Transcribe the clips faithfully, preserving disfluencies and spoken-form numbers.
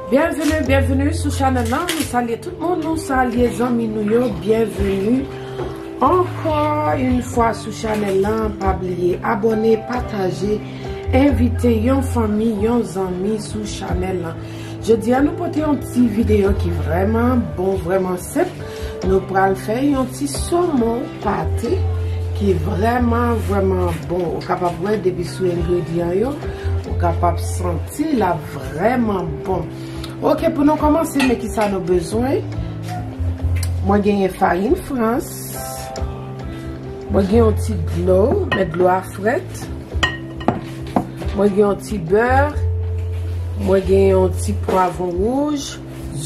Byenveni, byenveni sou chanèl lan. Nou salye tout moun, nou salye zanmi nou yo. Byenveni ankò yon fwa sou chanèl lan. Pa bliye abòne, pataje, envite yon fanmi, yon zanmi sou chanèl lan. Jodi a, nou pote yon ti videyo ki vrèman bon, vrèman senp. Nou pral fè yon ti somon pate ki vrèman, vrèman bon. Ou kapab wè depi sou engredyan yo, ou kapab santi l ap vrèman bon. Ok, pou nou kòmanse, men kisa nou bezwen. Mwen genyen farin frans. Mwen gen yon ti dlo, men dlo a frèt. Mwen gen yon ti bè. Mwen gen yon ti pwavwon wouj,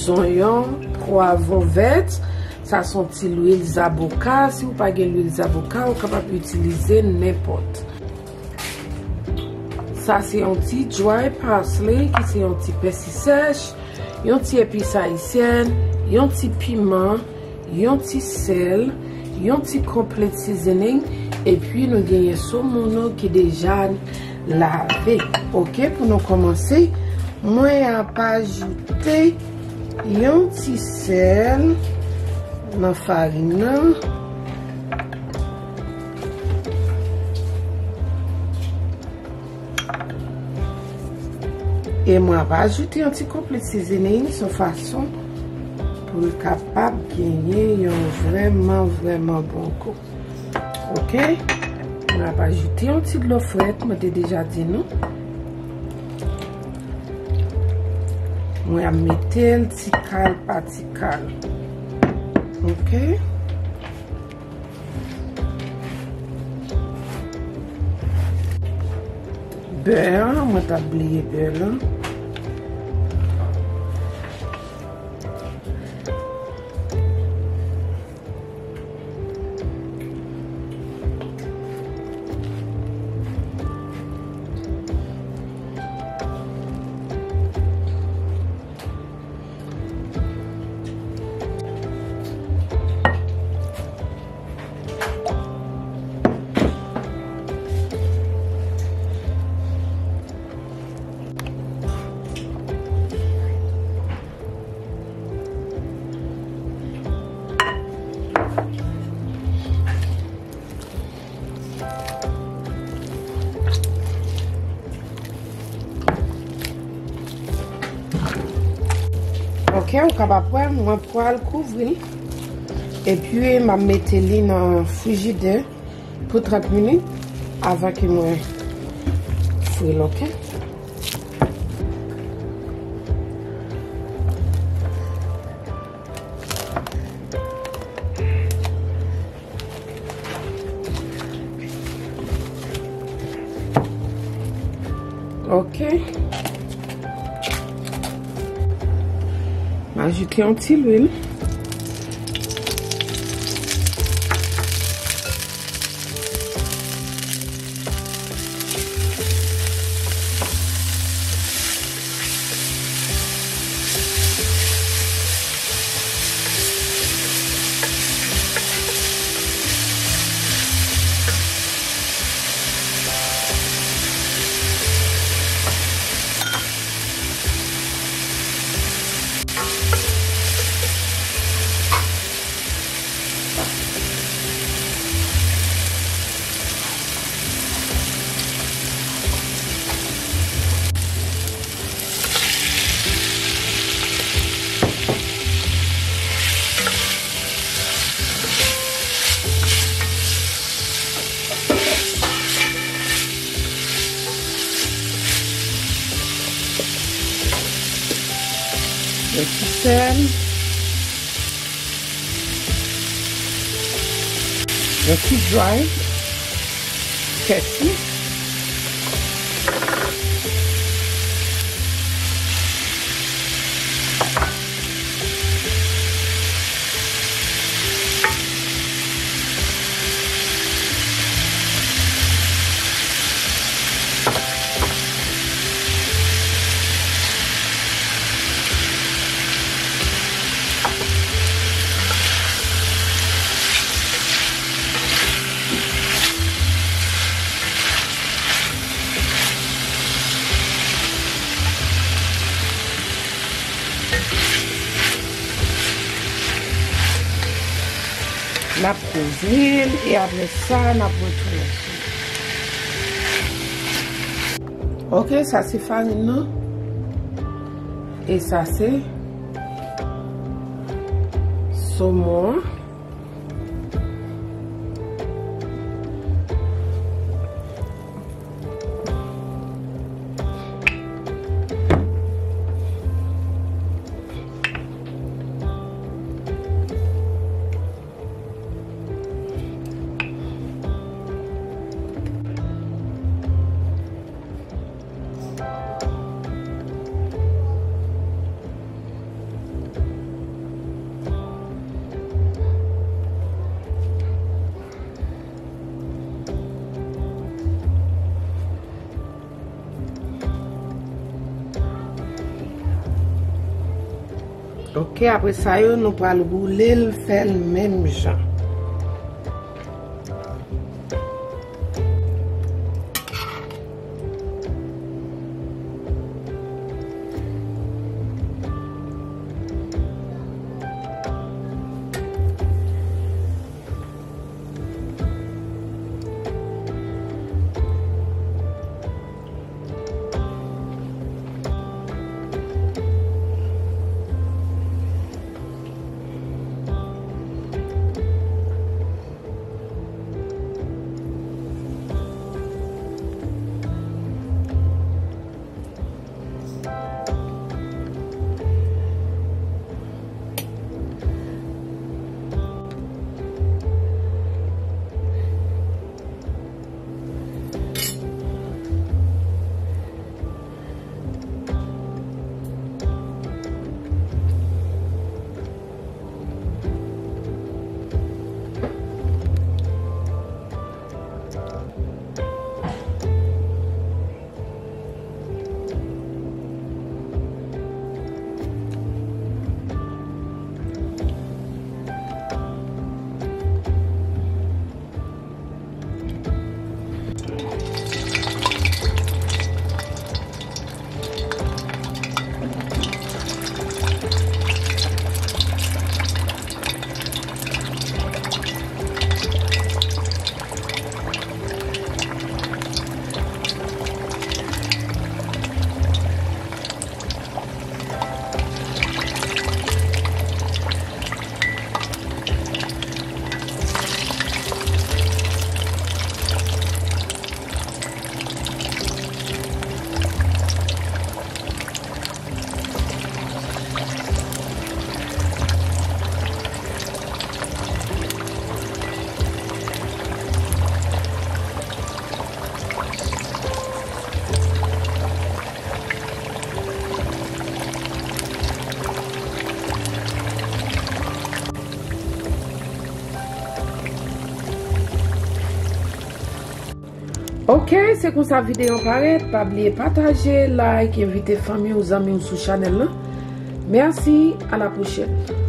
zonyon, pwavwon vèt. Sa se yon ti lwil zaboka. Si w pa gen lwil zaboka, ou kapab itilize nenpòt. Sa se yon ti dry parsley, ki se yon ti pèsi sèch, yon ti epis ayisyèn, yon ti piman, yon ti sèl, yon ti complete seasoning, epi nou genyen somon nou ki deja lave. Ok, pou nou kòmanse, mwen ap ajoute yon ti sèl nan farin nan. E mwen ap ajoute yon ti complete seasoning sou fason pou l kapab genyen yon vrèman, vrèman bon gou. Ok? Mwen ap ajoute yon ti dlo frèt, mwen te deja di nou. Mwen ap mete l ti kal pa ti kal. Ok? Bè an, mwen t ap bliye bè lan. Ok, ou kapab wè, mwen pral kouvri l. Epi, m ap mete li nan frijidè pou trant minit avan ke mwen fri l, ok? Ok. M ajoute yon ti lwil. Yon ti sèl. Yon ti dry pèsi. N ap kouvri l e apre sa, n ap retounen sou li. Ok, sa se farin nan. E sa se somon an. Ok, apre sa yo, nou pral woule l, fè l menm jan. Ok, se konsa videyo an parèt. Pa bliye pataje, like, envite fanmi w, zanmi w sou chanèl lan. Mèsi, a la pwochèn.